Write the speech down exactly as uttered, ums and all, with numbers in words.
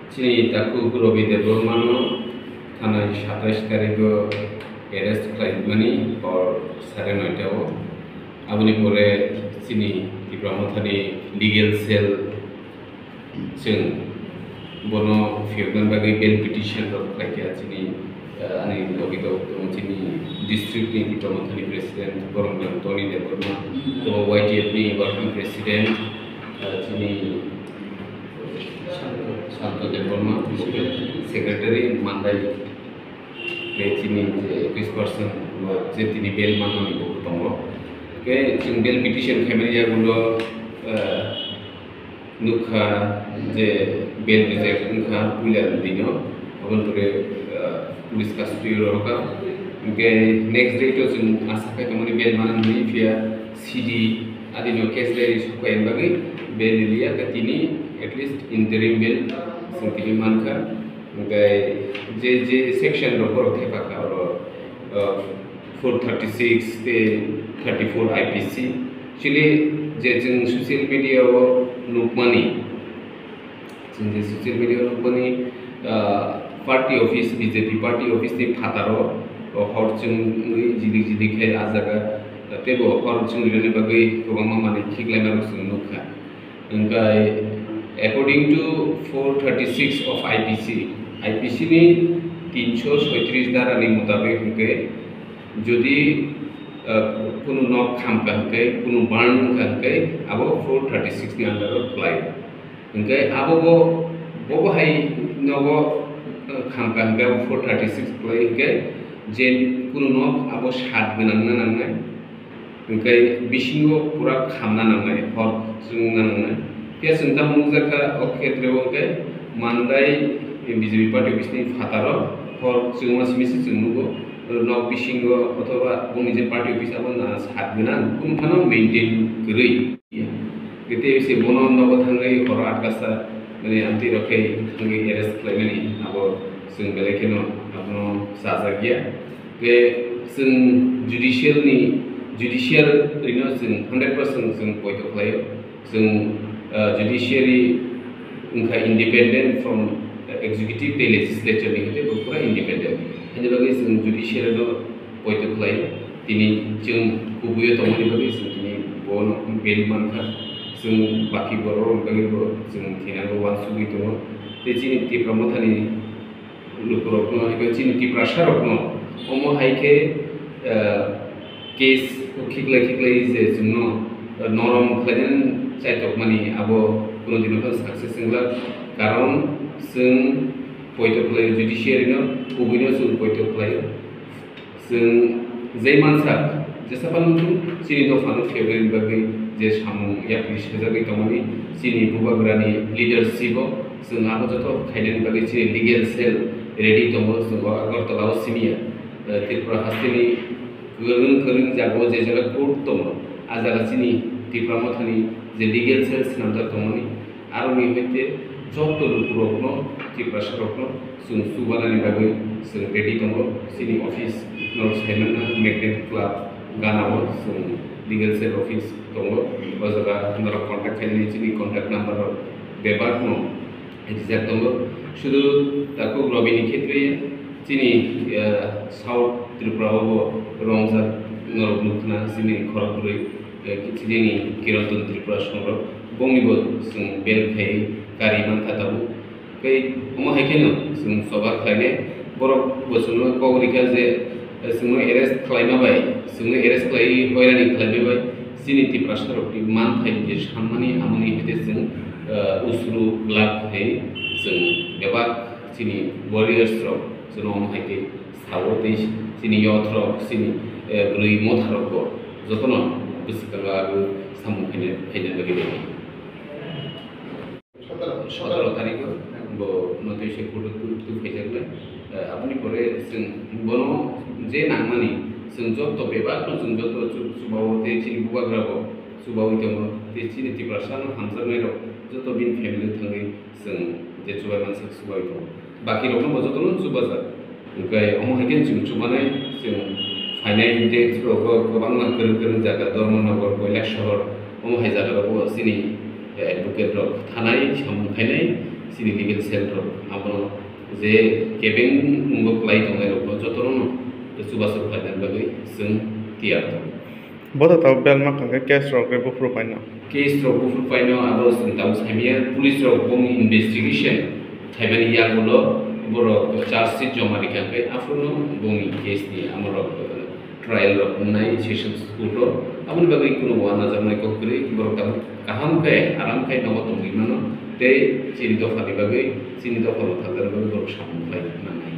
Chini takhuk Robi Debbarmano thanai satais tarikgo arrest khlaimani hor sare noita o. Aboni pore chini Tipra Mothani legal cell chwng bono phiyokna bagwi bail petition rok khlaikha chini, eh, ani logi tok tongo chini district ni Tipra Mothani president Boromgwlam Tony Debbarma, tongo Y T F ni working president, eh, chini Santo Debbarma, secretary Mandai, tei chini je ekwis percent je tini bail manmani bo tongo. Tei chwng bail petition khaimani yagulo, eh, nukha je bail reject wngkha puila dino, aboni pore, eh, police custody o rohorkha. Hwnkhe next date o chwng asa khai tongmani bail manani hwnwi phiya C D adino case diary sokphaiyani bagwi bail riliya, tei tini at least interim bail chwng tini mankha. Hwnkhe je, je section rok borok thepakha oro, uh, four thirty-six tei thirty-four I P C. Chini je chwng social media o nukmani, chwng je social media o nukmani, uh, party office, B J P party office ni phataro, uh, hor chwngwi jilik jilik khe ah jaga, uh, teibo hor chwng rinani bagwi kwbangma manwi khiklaima rok chwng nukha. Hwnkhe, according to four thirty-six of I P C, I P C ni tinsho soitris dara ni mutabik hwnkhe, jodi, ah, kunu nok khamkha hwnkhe, kunu burn wngkha hwnkhe, abo four thirty-six ni under o kwlai. Hwnkhe, abo bo, bobo hai nogo, ah, khamkha hwnkhe, abo four thirty-six kwlai hwnkhe, je kunu nok abo sat gwnang na nangnai. Hwnkhe bisingo pura khamna nangnai, hor chwngna nangnai. Phiya chwng tamo nukjakha o khetreo hwnkhe Mandai B J P party office ni phataro hor chwngma simi se chwng nugo, nok bisingo othoba bongni je party office abo na sat gwnang, kunu phano maintain kwrwi. Tei se bono nogo thangwi horo atkasa, mane amtwi rok khe thangwi arrest khlaimani abo chwng belai kheno abono chajakya. Tei chwng judicial ni, judiciary no chwng hundred percent chwng poito khlaio. Chwng, ah, judiciary wngkha independent from executive tei legislature ni, tei bo pura independent. Haini bagwi chwng judiciary no poito khlaio. Tini chwng kubuio tongmani bagwi chwng tini bono bail mankha. Chwng baki borok rokni bagwi bo chwng thinango uansugwi tongo. Tei chini Tipra Mothani lukurokno, eba chini Tiprasarokno omo hai khe, eh, case khiklai khiklai je chwngno, eh, norom khlainani chaitokmani abo kuno dino phano success wngla. Karon chwng poito khlaio judiciary no, kubuino chwng poito khlaio. Chwng jai mansa, jesa phano wngthung, chini dophano phebrani bagwi je samung yapri sajagwi tongmani, chini bubagrani leadership o chwng abo joto khainani bagwi chini legal cell ready tongo, chwng o Agartala o simi ya, eh, Tripura hasteni kwrwng kwrwng jaga o je jaga court tongo, a jaga chini Tipra Mothani je legal cell swnamjak tongmani, Aroni hoite joto lukurokno, Tiprasarokno chwng chubanani bagwi chwng ready tongo. Chini office norok saimanna Magnet Club ganao chwng legal cell office tongo. O jaga norok contact khainani chini contact number rok bebakno rijak tongo. Sudu takhuk Robini khetre chini, eh, South Tripura o bo romjak norok nukna chini khorok bwrwi. Eh, chini Kirantan Tripura songrok bongni bo chwng bail khai kari mankha tabuk. Tei omo hai kheno chwng choba khlainai borok bo chwngno kok rikha je, eh, chwngno arrest khlaima bai, chwngno arrest khlaiwi hoirani khlaima bai chini Tiprasa rokni manthai je sanmani amoni hai khe chwng, eh, usru glak khai chwng bebak chini warriors rok chwngno omo hai khe sao tei chini youth rok, chini, eh, bwrwi motha rok bo jotono bwswk kanga abo samung khaina, khaina bagwi rw. Sotoro, sotoro tarikh o bo notoi se kutuk kutuk tu phaijaknai. Eh, aboni pore chwng bono je nangmani chwng joto bebak no chwng joto chu-, chubao tei chini bubagra bo chubaui tongo tei chini Tiprasa no hamjaknai rok joto bini family thangwi chwng je chubai mansak chubai tongo. Baki rokno bo jotono chubajak. Hwnkhe omo hai khe chwng chubanai, chwng phainai date rogo kwbangma kwrwng kwrwng jaga, Dharmanagar, Kailash Sohor, omo hai jaga rogo chini advocate rok thanai, samung khainai, Chini legal cell rok abono je kebeng mungo kwlai tongnai rokno jotono chubachu khlaina bagwi chwng tiyar tongo. Bodo tabuk bel mankha khe case rok khe buphuru paino. Case rok buphuru paino abo chwng tabuk saimanya, police rok bongni investigation khaimani yagulo borok charge sheet joma rikha khe aphurno bongni case ni amorok trial rok wngnai sessions court o. Aboni bagwi kuno uanajaknai kok kwrwi, borok tabuk kaham khe aram khe nogo tongwi mano tei chini dopha ni bagwi, chini dopha no thangna bagwi borok samung khlai nangnai.